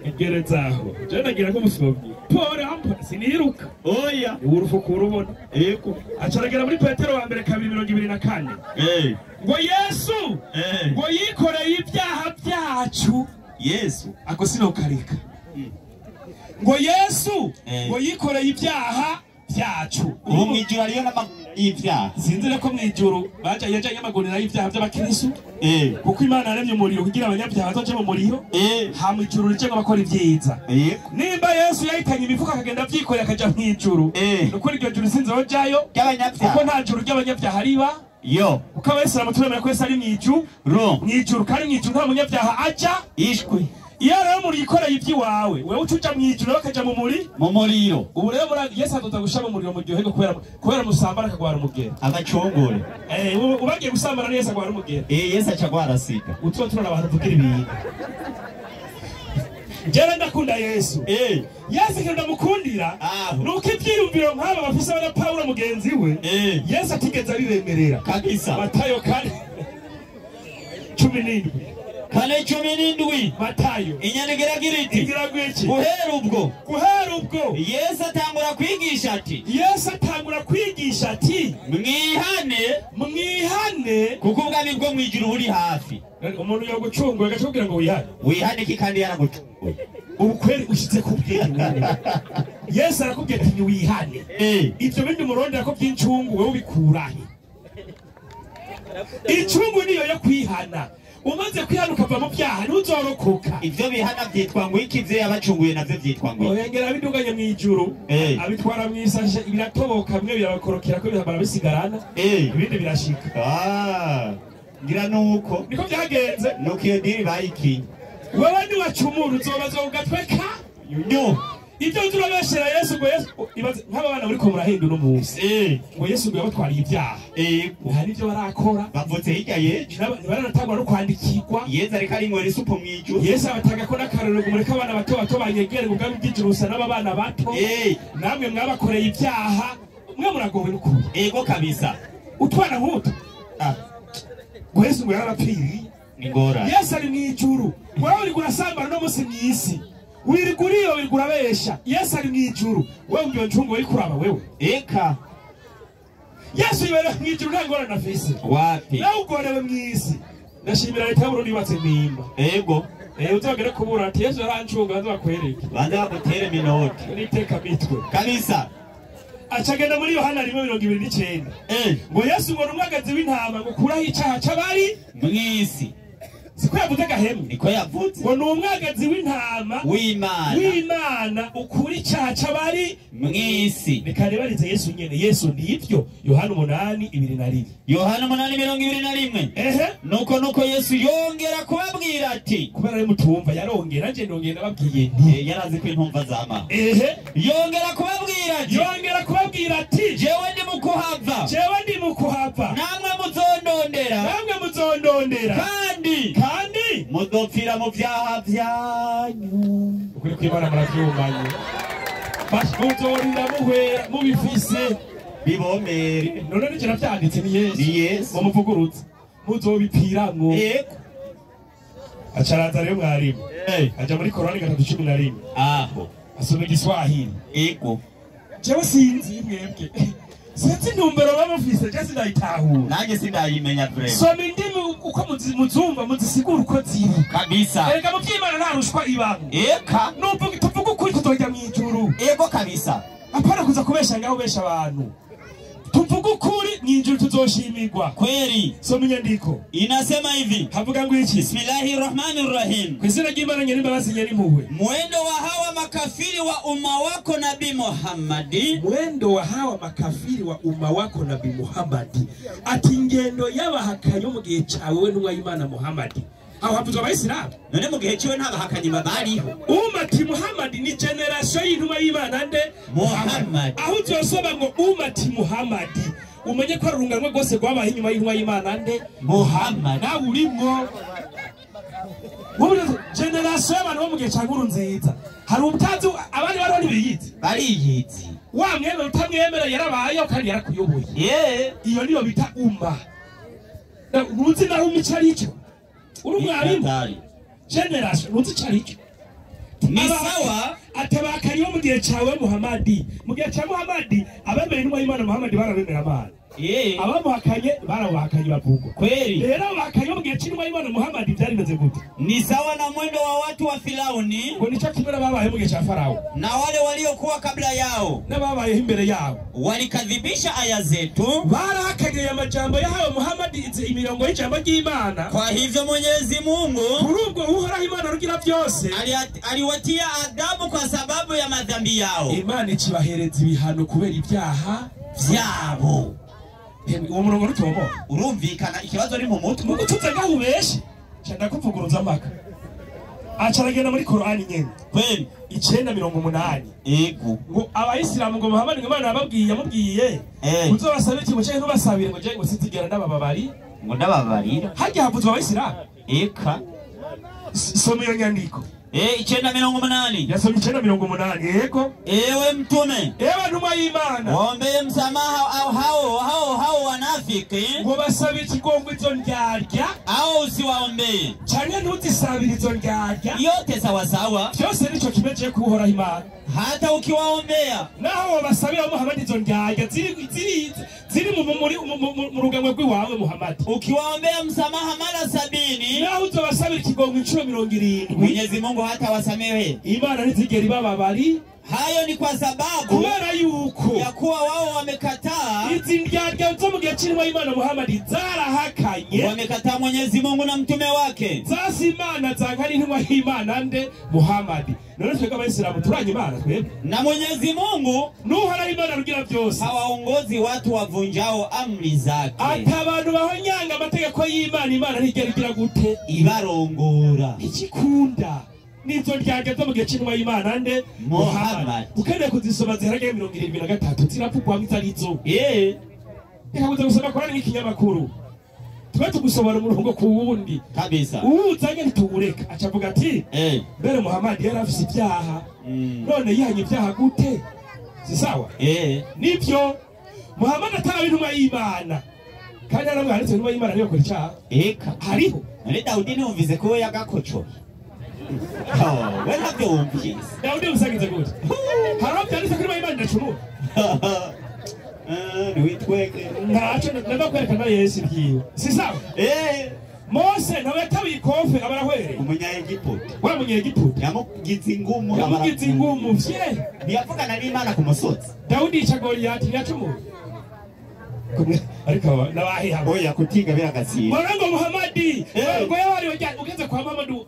Igerezaho. Je nagira ko musomyi. Paul ampa siniruka. Oya. Urufukura ubona. Yego. Acaragera muri Petero wa mbere 2:24. Ngo Yesu ngo yikoreye ibyaha byacu. Yesu ako sinokarika. Ngo Yesu ngo yikoreye ibyaha byacu. Ubu mwijuru hariyo y'ibyaha. Sinzira ko mwijuru baje yajanye amagunira y'ibyaha by'abakristo. Kuko Imana yaremye umuriro kugira abanyabyaha bazoje mu muriro. Ha mwijuru rije ngo bakora ibyiza. Nimba Yesu yahitanye imifuka akagenda avyikoreye akaja mwijuru. Nukuri iryo juru sinzojayo ry'abanyabyaha. Kuko nta juru ry'abanyabyaha riba. Yo. Kuko abayisilamu turemera ko Yesu ari mwijuru. Mwijuru kandi mwijuru nta munyabyaha aja. Ishwe. Iyo rero muri yikoreye iby'iwawe wewe ucuja mwijuru bakaja mu muri mu muriro. Ubu rero Yesu azoza gusha mu muriro mu gihe kubera musambara akagwara umugera. Agacongore. Ubagiye gusambara Yesu agwara umugera. Yesu acagwara sida. Utwo turora abantu vugira ibintu. Jera ndakunda Yesu. Yesu kintu ndamukundira nuko ibyiyumviro nk'aba bafise abana Paulo mugenzi we. Yesu atigeze abibemerera. Kabisa. Matayo 4:17. 4:17. Matayo. Inyandiko iragira iti, igira iki? Guhera ubwo, guhera ubwo Yesu atangura kwigisha ati, Yesu atangura kwigisha ati, mwihane, mwihane kuko ubwami bwo mwijuru buri hafi. Umuntu yogucunguye agacubwira ngo wihane. Wihane ki kandi yaragucunguye. Ubu kweri ushize ku bwenge. Yesu arakubwira ati wihane. Ivyo bindi murondera ko by'incungu wewe ubikurahe? Incungu niyo yo kwihana. Umaze kwihana ukava mu byaha ntuzorokoka. Ivyo bihana vyitwa ngo iki? Ivyo yabacunguye navyo vyitwa ngo iki? Oyengera biduganye mwijuru, abitwara mwisashe biratoboka bimwe birabakorokera ko bihamara bisigarana, ibindi birashika. Ngira nuko niko byagenze. Nuko iyo diri bayikinye. Wewe ni wacumura uzobaza ugatweka nyo. Ibyo turabeshera Yesu ngo Yesu ibaze nk'aba bana muri ko murahenda no munsi. Ngo Yesu ngo yabatwariye ibyaha. Hari ibyo barakora. Bavutse hirya yejo. Baranatangwa no kwandikirwa. Yesu ariko arinywera isupu mwijuru. Yesu abatanga ko n'akarorero ngo mureke abana bato bato banyegere ngo ubwami bw'ijuru busa n'aba bana bato. Namwe mwabakoreye ibyaha mwe muragowe n'ukuri. Ego kabisa. Utwana nk'utu. Ngo Yesu ngo yarabapfiriye. Ni ngorane. Yesu ari mwijuru. Wewe uri kurasambana no munsi mw'isi. Wiriguriyo wirigurabesha. Yesu ari mwijuru. Wewe ngiyo ncungu uri kuraba wewe. Eka. Yesu yibera mwijuru nta ngorane afise. Wapi? Nawe ugorewe mw'isi. Ndashimira leta y'Uburundi yubatse Mpimba. Ego. Uzogere kubura ati Yesu yarancunga banze bakwereke. Banze bagutere minoti. Niteka mitwe. Kabisa. Acagenda muri Yohana 1:29. Ngo Yesu ngo numwagazi w'intama ngo kuraho icaha c'abari mw'isi. Siko yavuze gahemwe? Niko yavuze. Ngo ni umwagazi w'intama w'Imana ukuri icyaha c'abari mw'isi. Reka ribarize Yesu nyene. Yesu nivyo. Yohana 8:21. Yohana 8:21. Ehe. Nuko Yesu yongera kubabwira ati, kubera ari mutumva yarongera nje ndongera nababwiye nti yarazi ko intumva zama. Ehe. Yongera kubabwira ati, yongera kubabwira ati, jewe ndi mukuhava, jewe ndi mukuhava, namwe muzondondera, namwe muzondondera, kandi muzopfira mu vyaha vyanyu. Ukuri kw'Imana muravyumanye. Muzorira muhwera mubifise bibomere. None nivyo navyanditse ni Yesu. Ni Yesu. Mumuvugurutse muzobipfiramwo. Yego. Acaraza rero mwarimu. Aja muri Korani 3:11. Aho asoma igiswahili. Yego. Jewe sinzi mwebwe. Sinzi intumbero bamufise, je sindayitahura. Nanjye sindayimenya vraiment. Soma indimi uko muzumva muzisigura uko ziri. Kabisa. Erega mu vy'Imana nta rushwa ibamwo. Eka. Nuvuga tuvuga ukuri tuzojya mw'ijuru. Ego kabisa. Apana kuza kubesha ngaho besha abantu. Tuvuga ukuri mw'ijuru tuzoshimirwa. Kweli. Soma inyandiko. Inasema hivi. Havuga ngo iki? Bismillahirrahmanirrahim. Kwa izina ry'Imana nyir'imbabazi nyir'impuhwe. Mwendo wa hawa makafiri wa umma wako Nabii Muhammadi. Mwendo wa hawa makafiri wa umma wako Nabii Muhammadi. Ati ingendo y'abahakanye mu gihe cawe n'umwa y'Imana Muhammadi. Aho havuzwe abayisilamu. None mu gihe ciwe nta bahakanyi bariho. Umati Muhammadi ni generation y'intumwa y'Imana nde? Muhammad. Aho uzosoma ngo umati Muhammadi umenye ko arurunganwe rwose rwabaye inyuma y'intumwa y'Imana nde? Muhammad. Nawe urimwo. Generation y'abantu bo mu gihe ca nkuru nziza. Hari ubutazi abandi bariho ntibiyizi. Bariyizi. Wa mwemera utamwemera yarabayeho kandi yarakuyoboye. Iyo niyo bita umma. Ntuzi naho umico ari ico. Uri mwarimu. Generation ntuzi ico ari ico. Ni sawa atabakanye mu gihe cawe Muhammadi. Mu gihe ca Muhammadi abemeye intumwa y'Imana Muhammadi barabemera Imana. Abamuhakanye barabahakanye bavugwa. Kweli. Rero abahakanye mu gihe c'intumwa y'Imana Muhammadi byari bimeze gute? Ni sawa na mwendo wa watu wa Firauni. Ngo nico kimwe n'ababaye mu gihe ca Farao. Na wale waliokuwa kabla yao. N'ababayeho imbere yabo. Walikadhibisha aya zetu. Barahakanye amajambo yahawe Muhammadi imirongo y'ijambo ry'Imana. Kwa hivyo Mwenyezi Mungu kuri ubwo Uhoraho Imana rugira byose aliwatia adhabu kwa sababu ya madhambi yao. Imana ikibahereza ibihano kubera ibyaha vyabo. Uwo murongo rutomo urumvikana ikibazo ari mu mutwe. Mugo tuze ngaho ubeshe canda kuvuguruza amaka. Acaragenda muri Korani nyene. Kweli. 9:80. Ego. Ngo abayisilamu ngo Muhammad ngo Imana yababwiye yamubwiye. Uzobasabira ikintu canke ntubasabire ngo je ngo sinzigera ndabababari. Ngo ndababarira. Harya havuzwe abayisilamu. Eka. Soma iyo nyandiko. 9:80. Yasomye 9:80. Yego. Ewe mtume. Ewe ntumwa y'Imana. Waombee msamaha au hao wanafiki. Ngo basabire ikigongwe izo ndyarya. Au usiwaombee. Canke ntuzisabire izo ndyarya. Yote sawa sawa. Byose nico kimeje kuhoraho Imana. Hata ukiwaombea. Naho wabasabira Muhammad izo ndyarya ziri mu rugamwe rw'iwawe Muhammad. Ukiwaombea msamaha mara 70. Naho uzobasabira ikigongwe inshuro 70. Mwenyezi Mungu hata wasamehe. Imana ntizigera ibababari. Hayo ni kwa sababu kubera yuko ya kuwa wao wamekataa izi ndyarya zo mu gihe c'intumwa y'Imana Muhammad zarahakanye. Wamekataa Mwenyezi Mungu na mtume wake. Zasi Imana zankari intumwa y'Imana nde Muhammad. None twebwe abayisilamu turanye Imana twebwe. Na Mwenyezi Mungu n'Uhoraho Imana rugira byose hawaongozi watu wavunjao amri zake. Ati abantu bahonyanga amategeko y'Imana, Imana ntigera igira gute? Ibarongora. Ikikunda nizo ndyarya zo mu gihe c'intumwa y'Imana nde Muhammad. Ukeneye kuzisoma ziharage 73 ziravugwamwo izo arizo. Reka kuza gusoma Korani nk'ikinyamakuru. Tube tugusobora umurongo ku wundi. Kabisa. Uwuzanye ntituwureka. Aca avuga ati mbere Muhammad yari afise ibyaha. None yihanye ibyaha gute? Si sawa? Nivyo Muhammad ataba intumwa y'Imana. Kandi aramwanditse intumwa y'Imana niyo kora icaha. Eka. Hariho. None Dawudi ntiyumvise ko we yagakoco. We ntabyo wumvise. Dawudi ubusangize gute? Hari aho byanditse ko intumwa y'Imana idacumura. Niwitweke. Ntaco ndakwerekana Yesu ibyiwe. Si sawa? Mose nawe yatabiye ikofe aba arahwereye. Umunyaegiputa. Wa munyegiputa. Yamugize ingumu. Yamugize ingumu vye. Ntiyavugana n'Imana ku musozi. Dawudi yica Goliyati ntiyacumuye. Ariko nabahiha Oya kutiga biragatsinda. Ngo Muhammadi ngo yabari ugeze kwa Muhammadu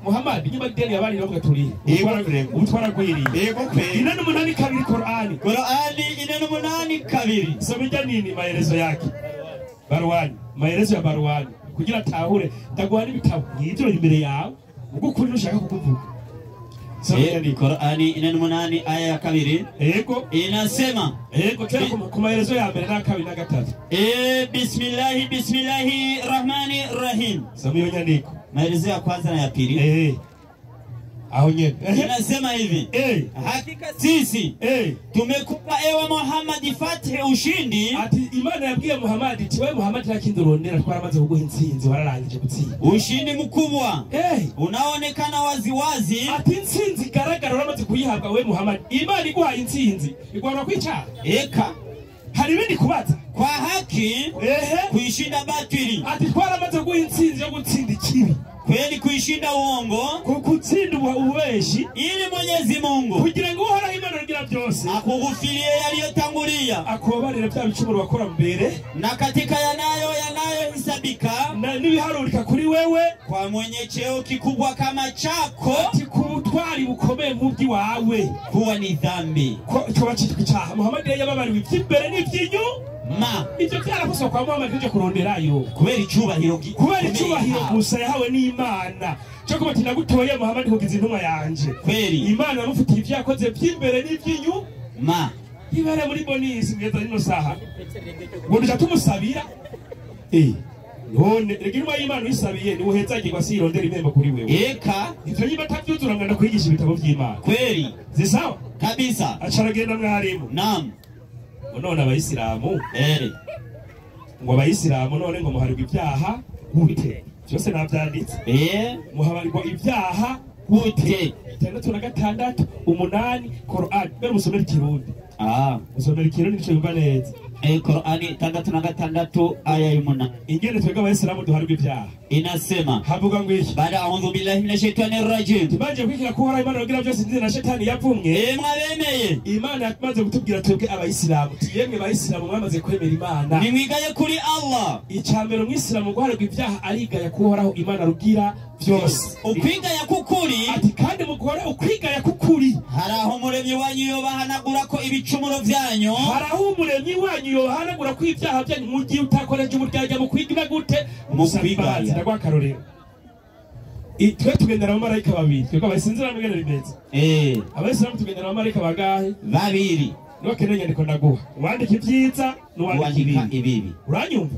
Muhammad nyuma deni yabari bavuga turi ubutwaragwiriye. Yego kweli. 482 Qur'ani. Qur'ani 482. Soma nini maelezo yake. Baruani, maelezo ya Baruani kugira tahure ndaguha n'ibitabo ngivyo imbere yawe ugukuri ushaka kukuvuga. Qur'ani 48 aya ya 2. Yego inasema yego tena ku maelezo ya mbere na kabiri na gatatu. Bismillah bismillahi rahmani rahim. Soma iyo nyandiko. Maelezo ya kwanza na ya pili. Aho nyene. Inasema hivi. Hakika sisi tumekupa ewe Muhammad fathi ushindi. Ati Imana yabwiye Muhammad ati wewe Muhammad ntakindurondera twaramaze kuguha intsinzi wararangije gutsinda. Ushindi mkubwa. Unaonekana wazi wazi. Ati intsinzi igaragara uramaze kuyihabwa wewe Muhammad. Imana iguhaye intsinzi igwana kwica. Eka. Hari ibindi kubaza. Kwa haki kuishinda batili. Ati twaramaze kuguha intsinzi yo gutsinda ikibi. Kweli kuishinda uongo, kutsinda ububeshi, ili Mwenyezi Mungu kugira ngo uhoraho Imana rugira byose akugufirie yaliyotangulia, akubabarire bya bicumuro wakora mbere, na katika yanayohesabika na n'ibiharurika kuri wewe, kwa mwenye cheo kikubwa kama chako, ati kubutwari bukomeye nk'ubwiwawe kuwa ni dhambi, ko cyitwa icyaha. Muhammad yababariwe iby'imbere n'iby'inyu ma ivyo byarafuswe kwa Muhammad kuje kuronderayo kubera icubahiro, kubera icubahiro gusa yahawe n'Imana cyo kuba tinagutoye Muhammad kugiza intumwa yanje. Kweli Imana yamufitiye ivyo yakoze by'imbere n'iby'inyu ma ibere muri bonisi ngeza ino saha ngo duca tumusabira none rega intumwa y'Imana uyisabiye ni uhezagirwa si irondera impembo kuri wewe. Eka ivyo nyimba atavyuzura nganda kwigisha ibitabo vy'Imana. Kweli zisawa kabisa. Acaragenda mwarimu. Naam. None abayisilamu ngo abayisilamu none ngo muharirwa ibyaha gute? Byose navyanditse. Muharirwa ibyaha gute? 66 8 Qur'an. Mbere musomere ikirundi. Musomere ikirundi nico yumva neza. Qur'ani 66 aya 8. Ingene twebwe abayisilamu duharirwa ibyaha inasema havuga ngo iki? Baada a'udhu billahi minash shaitani rajim. Tubanje kwikira ko Uhoraho Imana rugira byose ndetse na shetani yavumwe. Mwabemeye. Imana yamaze kutubwira twebwe abayisilamu tiyemwe abayisilamu mwamaze kwemera Imana. Nimwigaye kuri Allah. Icambere umwisilamu guharirwa ibyaha arigaya ko Uhoraho Imana rugira byose. Ukwigaya kukuri. Ati kandi mukore ukwigaya kukuri. Haraho umuremyi wanyu yobahanagura ko ibicumuro byanyu. Haraho umuremyi wanyu yobahanagura ko ibyaha byanyu mu gihe utakoreje uburyarya mu kwigira gute? Mu kwigaya. Ndagwa karorero. Twe tugendera abamarayika babiri. Twebwe abasinzira n'ingene bimeze. Abayisilamu tugendera abamarayika bagahe? Babiri. Nibakeneye inyandiko ndaguha. Uwandika ibyiza n'uwandika ibibi. Uranyumva?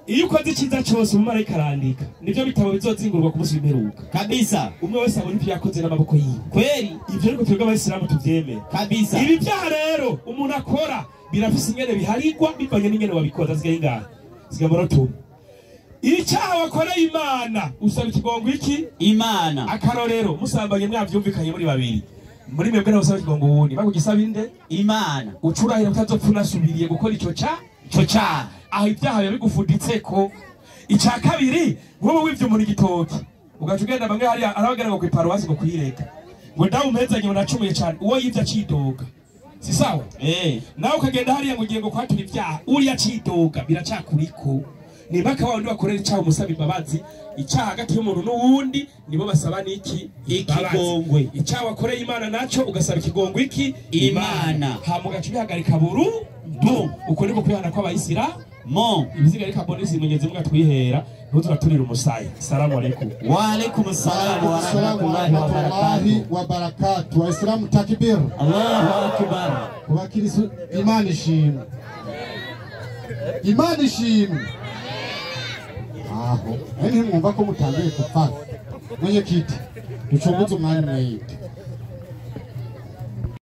Iyo ukoze icyiza cyose umumarayika arandika. Nivyo bitabo bizozingurwa ku munsi w'imperuka. Kabisa. Umwe wese abona ivyo yakoze n'amaboko yiwe. Kweli. Ivyo ariko twebwe abayisilamu tuvyemera. Kabisa. Ibi byaha rero umuntu akora birafise ingene biharigwa bivanye n'ingene wabikoze. Asigaye ingahe? Asigaye amanota. Icyaha wakoreye Imana usaba ikigongo iki? Imana. Akarorero musambanye mwavyumvikanye muri babiri. Muri mwebwe naho usaba ikigongo wundi. Bakugisaba inde? Imana. Ucurahira utazopfa unasubiriye gukora ico cyaha. Aho ibyaha biba bigufuditseko. Icya kabiri wowe wivye umuntu igitoki ugaca ugenda bamwe hariya arabagera ngo kwiparuwasi ngo kuyireka ngo dawe umpezanye ngo nacumuye cyane, uwo yivye acidoga si sawa? Nawe ukagenda hariya ngo ugiye ngo kwatura ibyaha uriya acidoga biracakuriko. Nibaka wa wundi bakorera icyaha umusaba imbabazi. Icyaha hagati y'umuntu n'uwundi nibo basaba niki? Ikigongwe. Icyaha wakoreye Imana naco ugasaba ikigongwe iki? Imana. Hama ugaca ubihagarika burundu. Uko niko kwihana kw'abayisilamu. Ibiziga reka bonisi Mwenyezi Mungu atwihera ntuzuraturira umusaya. Assalamu alaikum. Wa alaikum assalam wa rahmatullahi wa barakatuh. Waislamu takbir. Allahu akbar. Kubakirisu Imana ishimwe. Imana ishimwe. Aho ntimwumva ko mutangiye gupfa. Mwenyekiti ducunguze umwanya mwete.